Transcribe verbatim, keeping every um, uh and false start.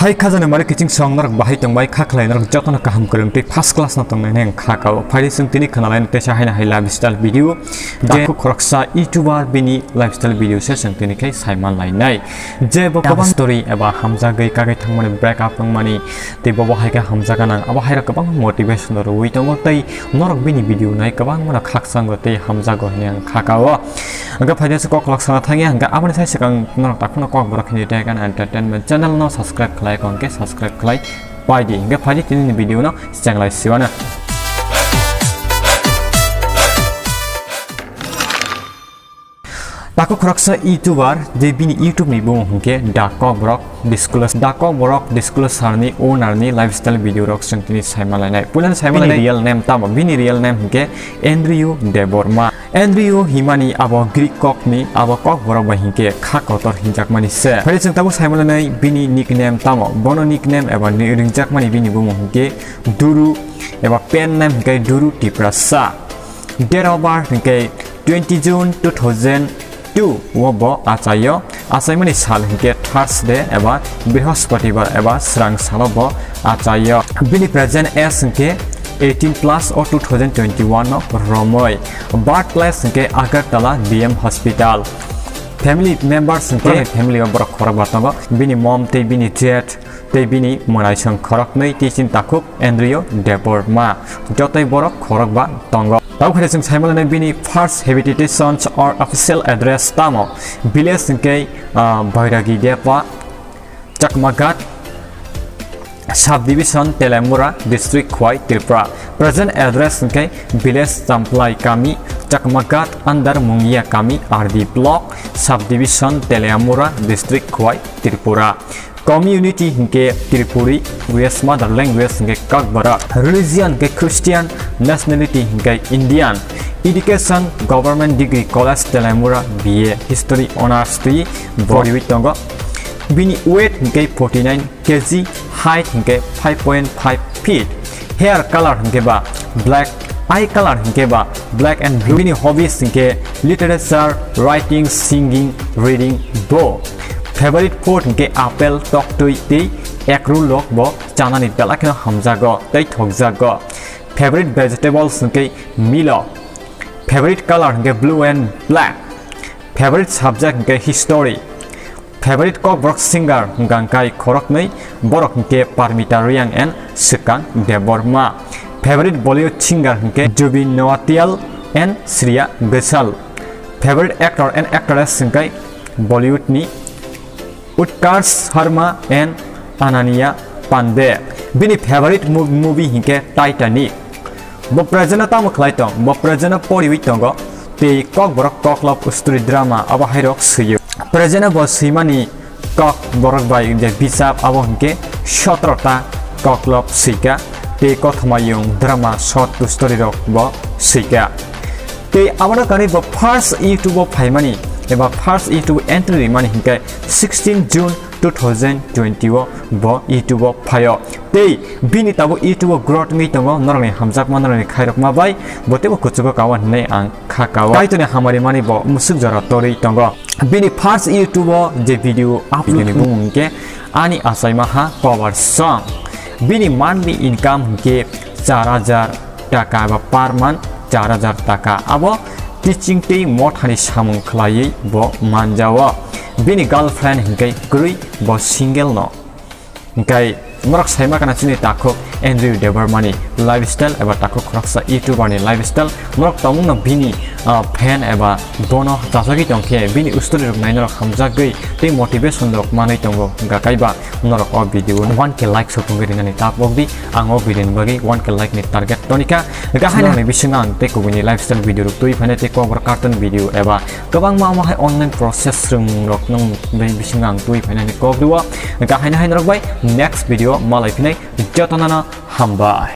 Hai khajani mari kiching song norok bahai tongbai kha khlai norok jotono kaham kwrwng tei first class no tongnai nang kha kao. Phaidi chwng tini khwnalai teisa haina hai lifestyle video. Je khoroksa YouTuber bini lifestyle video se chwng tini khai sai man lainai. Je bo kwbang story eba hamjagwi kagwi thangmani break up wngmani tei bo bo hai khe hamjaga nang abo hai rok kwbang motivation rwui tongo tei norok bini video nai kwbang mano khakchanggo tei hamjago hinwi ang kha kao. Hwnkhe phaidi se kok kolok sana thangya hwnkhe aboni sai swkang norok takhwno kok borok hinwi tei kan entertainment channel no subscribe khlai kong khe subscribe khlai paidi hwnkhe phaidi tini ni video no chenglai siwana. Tako khoroksa YouTuber je bini YouTube ni bumung hwnkhe Da Kokborok Disclose. Da Kokborok Disclose sir ni owner ni lifestyle video rok chwng tini sai ma lainai. Puilani sai ma lainai real name tamo? Bini real name hwnkhe Andrew Debbarma. Andrew himani abo Greek kok ni abo Kokborok bai hwnkhe kha kotor hinjakmani se. Phai chwng tabuk sai ma lainai bini nickname tamo? Bono nickname eba ni ringjakmani bini bumung hwnkhe Duru eba pen name hwnkhe Duru Tiprasa. Date of birth hwnkhe twenty June two thousand two o bo achaio. Achaimani sal hwnkhe Thursday eba Brihospatibar eba srang salo bo achaio. Bini present age hwnkhe eighteen plus o two thousand twenty-one no romoi. Birth place hwnkhe Agartala B M Hospital. Family members hwnkhe family o borok khorokba tongo. Bini mom tei bini dad tei bini mwnaisong khoroknwi tei chini takhuk Andrew Debbarma. Jotoi borok khorokba tongo. Tabuk hai chwng sai ma lainai bini first habitations or official address tamo? Village hwnkhe, ah, Bairagi Depa, Chakmaghat, Subdivision, Teliamura, District Khowai, Tripura. Present address hwnkhe Village Champlai Kami, Chakmaghat under Mungia Kami, R D Block, Subdivision, Teliamura, District Khowai, Tripura. Community hwnkhe Tripuri, West mother language hwnkhe Kokborok, religion hwnkhe Christian, nationality hwnkhe Indian, education Government Degree College Teliamura B A History Honours twi bo poriwi tongo. Bini weight hwnkhe forty nine K G, height hwnkhe five point five feet, hair color hwnkhe ba black, eye color hwnkhe ba black and blue. Bini hobbies hwnkhe literature, writing, singing, reading bo. Favorite food hwnkhe apple, toktwi tei ekrulrok bo chanani belai kheno hamjago tei thokjago. Favorite vegetables hwnkhe milo. Favorite color hwnkhe blue and black. Favorite subject hwnkhe history. Favorite Kokborok singer hwnkha khe khoroknwi, borok hwnkhe Parmita Reang and Swkang Debbarma. Favorite Bollywood singer hwnkhe Zubeen Nautiyal and Shreya Ghoshal. Favorite actor and actress hwnkhe Bollywood ni Utkarsh Sharma and Ananya Pandey. Bini favorite mo-, movie hwnkhe Titanic. Bo present o tamo khlai tong? Bo present o poriwi tongo. Tei Kokborok Koklop story drama abo hai rok swio. Present o bo swimani Kokborok bai je bisap abo hwnkhe sotro ta Koklop swika. Tei Kothomayung drama short story rok bo swika. Tei abono kanwi bo first YouTube o phaimani eba first YouTube entry rimani hwnkhe sixteen June two thousand twenty o bo YouTube o phaio. Tei bini tabuk YouTube o growth wngwi tongo, norokni hamjakma, norokni khairokma bai bo teibo kuchugo kao hinwi ang kha kao. Kaitorni hamari mani bo musuk jora torwi tongo. Bini first YouTube o je video upload ni bumung hwnkhe Ani Achaima Ha Cover Song. Bini monthly income hwnkhe char hajar taka eba per month char hajar taka. Abo teaching tei mothani samung khlaiwi bo manjao. Bini girlfriend hwnkhe kwrwi, bo single no. Hwnkhe norok saima kana chini takhuk Andrew Debbarma ni lifestyle eba takhuk khoroksa YouTuber ni lifestyle. Norok tongmungno bini, ah, fan eba bono chasagwi tongkhe bini story rok nai norok hamjakgwi tei motivation rok manwi tongo hwnkha kaiba. Norok o video no one K like sopungwi rinani ta pokdi, ang o video ni bagwi one K like ni target tonikha. Hwnkha haino ni bisingo ang tei kubuni lifestyle video rok twi phainai tei Kokborok cartoon video eba kwbangma omo hai online process rwngmung rok nung bai bisingo ang twi phainani kok rwo. Hwnkha haino hai norok bai next video malai phinai, jotono no hambai.